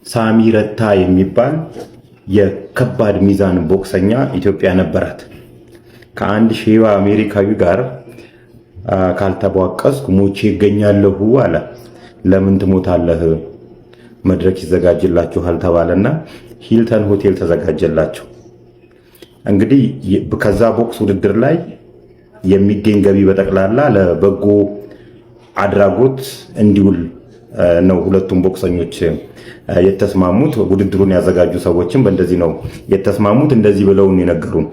ሳሚ ረታ የሚባል የከባድ ሚዛን ቦክሰኛ ኢትዮጵያ ነበራት። ከአንድ ሼባ አሜሪካዊ ጋር ካልተቧቀስኩ ሞቼ ይገኛለሁ አለ። ለምን ትሞታለህ? መድረክ ይዘጋጅላችኋል ተባለና ሂልተን ሆቴል ተዘጋጀላቸው። እንግዲህ ከዛ ቦክስ ውድድር ላይ የሚገኝ ገቢ በጠቅላላ ለበጎ አድራጎት እንዲውል ነው ሁለቱም ቦክሰኞች የተስማሙት። ውድድሩን ያዘጋጁ ሰዎችም በእንደዚህ ነው የተስማሙት፣ እንደዚህ ብለውን የነገሩን።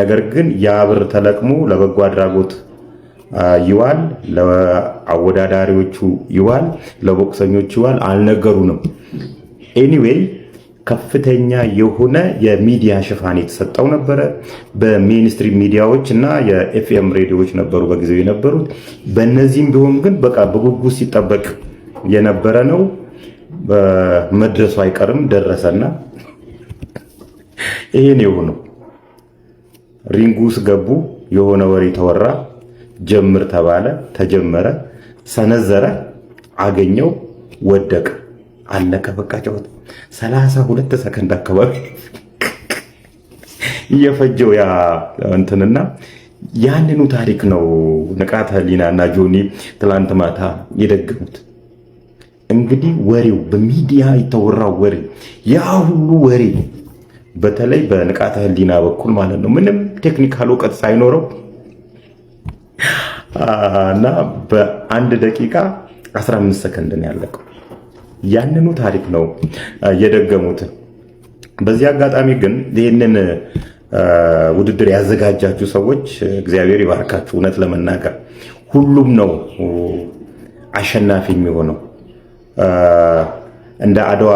ነገር ግን ያ ብር ተለቅሞ ለበጎ አድራጎት ይዋል፣ ለአወዳዳሪዎቹ ይዋል፣ ለቦክሰኞቹ ይዋል አልነገሩንም። Anyway ከፍተኛ የሆነ የሚዲያ ሽፋን የተሰጠው ነበረ። በ mainstream ሚዲያዎች እና የኤፍኤም ሬዲዮዎች ነበሩ በጊዜው የነበሩት። በእነዚህም ቢሆን ግን በቃ በጉጉት ሲጠበቅ የነበረ ነው። መድረሱ አይቀርም፣ ደረሰና ይሄን የሆነው ring ውስጥ ገቡ። የሆነ ወሬ ተወራ፣ ጀምር ተባለ፣ ተጀመረ፣ ሰነዘረ፣ አገኘው፣ ወደቀ፣ አለቀ። በቃ ጨዋታ 32 ሰከንድ አካባቢ እየፈጀው ያ እንትንና ያንኑ ታሪክ ነው ንቃተ ህሊና እና ጆኒ ትላንት ማታ የደገሙት። እንግዲህ ወሬው በሚዲያ የተወራው ወሬ፣ ያ ሁሉ ወሬ፣ በተለይ በንቃተ ህሊና በኩል ማለት ነው፣ ምንም technical እውቀት ሳይኖረው እና በ1 ደቂቃ 15 ሰከንድ ነው ያለቀው። ያንኑ ታሪክ ነው የደገሙት። በዚህ አጋጣሚ ግን ይህንን ውድድር ያዘጋጃችሁ ሰዎች እግዚአብሔር ይባርካችሁ። እውነት ለመናገር ሁሉም ነው አሸናፊ የሚሆነው። እንደ አድዋ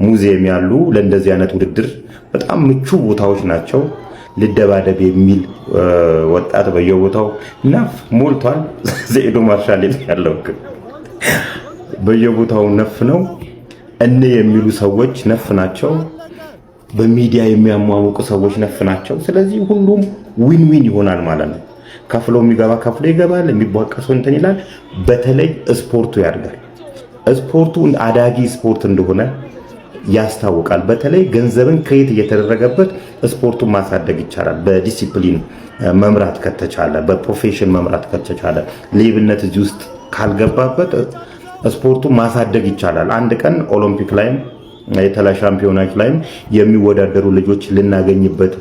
ሙዚየም ያሉ ለእንደዚህ አይነት ውድድር በጣም ምቹ ቦታዎች ናቸው። ልደባደብ የሚል ወጣት በየቦታው ነፍ ሞልቷል። ዜዶ ማርሻል ያለው ግን በየቦታው ነፍ ነው። እነ የሚሉ ሰዎች ነፍ ናቸው። በሚዲያ የሚያሟሙቁ ሰዎች ነፍ ናቸው። ስለዚህ ሁሉም win win ይሆናል ማለት ነው። ከፍሎ የሚገባ ከፍሎ ይገባል፣ የሚቧቀሰው እንትን ይላል። በተለይ ስፖርቱ ያድጋል። ስፖርቱ አዳጊ ስፖርት እንደሆነ ያስታውቃል። በተለይ ገንዘብን create እየተደረገበት ስፖርቱን ማሳደግ ይቻላል። በዲሲፕሊን መምራት ከተቻለ፣ በ profession መምራት ከተቻለ፣ ሌብነት እዚህ ውስጥ ካልገባበት ስፖርቱ ማሳደግ ይቻላል። አንድ ቀን ኦሎምፒክ ላይም የተለያዩ ሻምፒዮናዎች ላይም የሚወዳደሩ ልጆች ልናገኝበት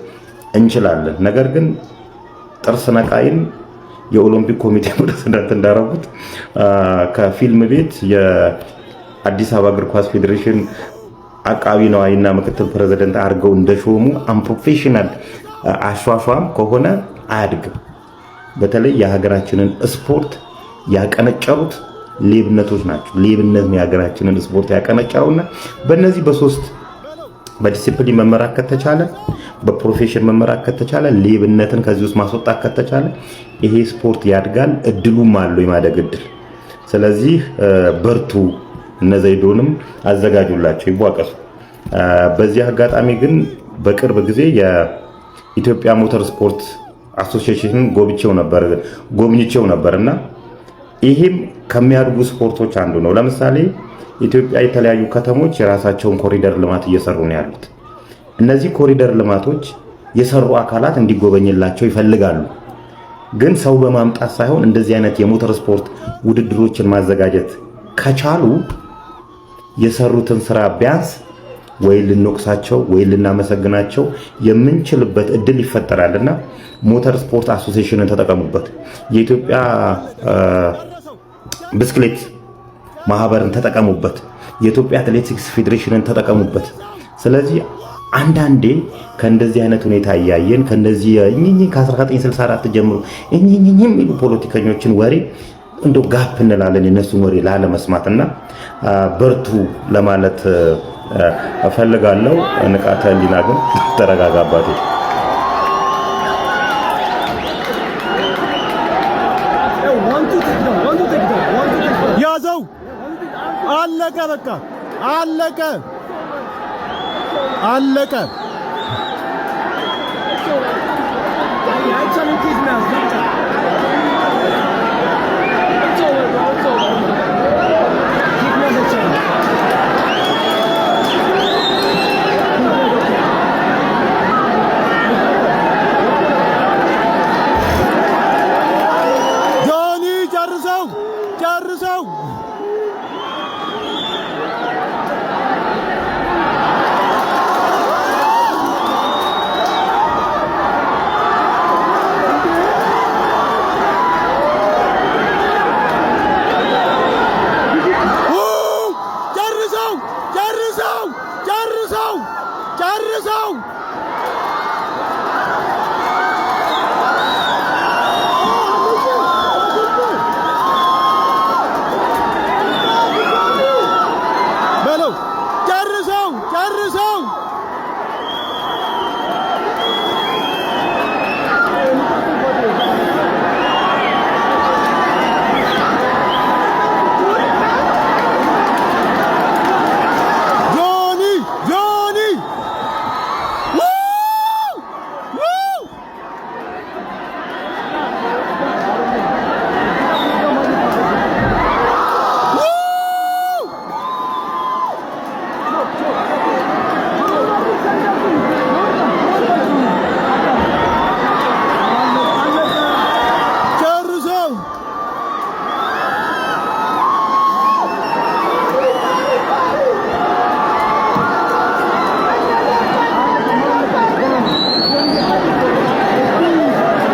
እንችላለን። ነገር ግን ጥርስ ነቃይን የኦሎምፒክ ኮሚቴ ፕሬዝዳንት እንዳረጉት፣ ከፊልም ቤት የአዲስ አበባ እግር ኳስ ፌዴሬሽን አቃቢ ነዋይና ምክትል ፕሬዝደንት አድርገው እንደሾሙ unprofessional አሿሿም ከሆነ አያድግም። በተለይ የሀገራችንን ስፖርት ያቀነጨሩት ሌብነቶች ናቸው። ሌብነት ነው የሀገራችንን ስፖርት ያቀነጨረውና በእነዚህ በሶስት፣ በዲሲፕሊን መመራት ከተቻለ፣ በ profession መመራት ከተቻለ፣ ሌብነትን ከዚህ ውስጥ ማስወጣት ከተቻለ ይሄ ስፖርት ያድጋል። እድሉም አለው የማደግ እድል። ስለዚህ በርቱ። እነ ዘይዶንም አዘጋጁላቸው፣ ይቧቀሱ። በዚህ አጋጣሚ ግን በቅርብ ጊዜ የኢትዮጵያ ሞተር ስፖርት association ጎብኝቼው ነበር እና ይሄም ከሚያድጉ ስፖርቶች አንዱ ነው። ለምሳሌ ኢትዮጵያ የተለያዩ ከተሞች የራሳቸውን ኮሪደር ልማት እየሰሩ ነው ያሉት። እነዚህ ኮሪደር ልማቶች የሰሩ አካላት እንዲጎበኝላቸው ይፈልጋሉ። ግን ሰው በማምጣት ሳይሆን እንደዚህ አይነት የሞተር ስፖርት ውድድሮችን ማዘጋጀት ከቻሉ የሰሩትን ስራ ቢያንስ ወይ ልንወቅሳቸው ወይ ልናመሰግናቸው የምንችልበት እድል ይፈጠራልና ሞተር ስፖርት association ን ተጠቀሙበት። የኢትዮጵያ ብስክሌት ማህበርን ተጠቀሙበት። የኢትዮጵያ አትሌቲክስ ፌዴሬሽንን ተጠቀሙበት። ስለዚህ አንዳንዴ ከእንደዚህ አይነት ሁኔታ እያየን ከእንደዚህ እኝኝ ከ1964 ጀምሮ እኝኝኝ የሚሉ ፖለቲከኞችን ወሬ እንደው gap እንላለን የነሱን ወሬ ላለመስማት እና በርቱ ለማለት እፈልጋለሁ። ንቃተ ህሊና ግን ተረጋጋባቴ። One, two, take down. One, two, take down. One, two, take down. ያዘው። አለቀ። በቃ አለቀ፣ አለቀ። አይቻልም። Cage መያዝ በቃ። It's over, bro. It's over. Cage መያዝ አይቻልም። ጨርሰው። በለው፣ ጨርሰው፣ ጨርሰው። ጆኒ፣ ጆኒ! Woo! Woo! Woo! ጨርሰው።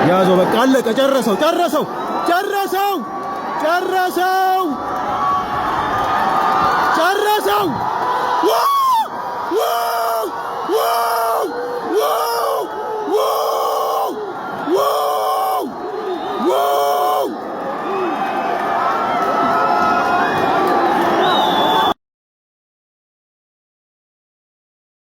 ያዘው፣ በቃ አለቀ። ጨረሰው፣ ጨረሰው፣ ጨረሰው፣ ጨረሰው፣ ጨረሰው። Woo!